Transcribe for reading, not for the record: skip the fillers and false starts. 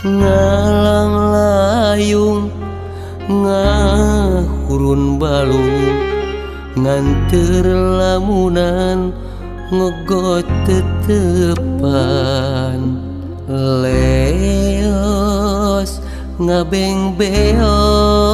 Ngalang layung ngahurun balung nganter lamunan ngegot tetepan leos ngabeng beos.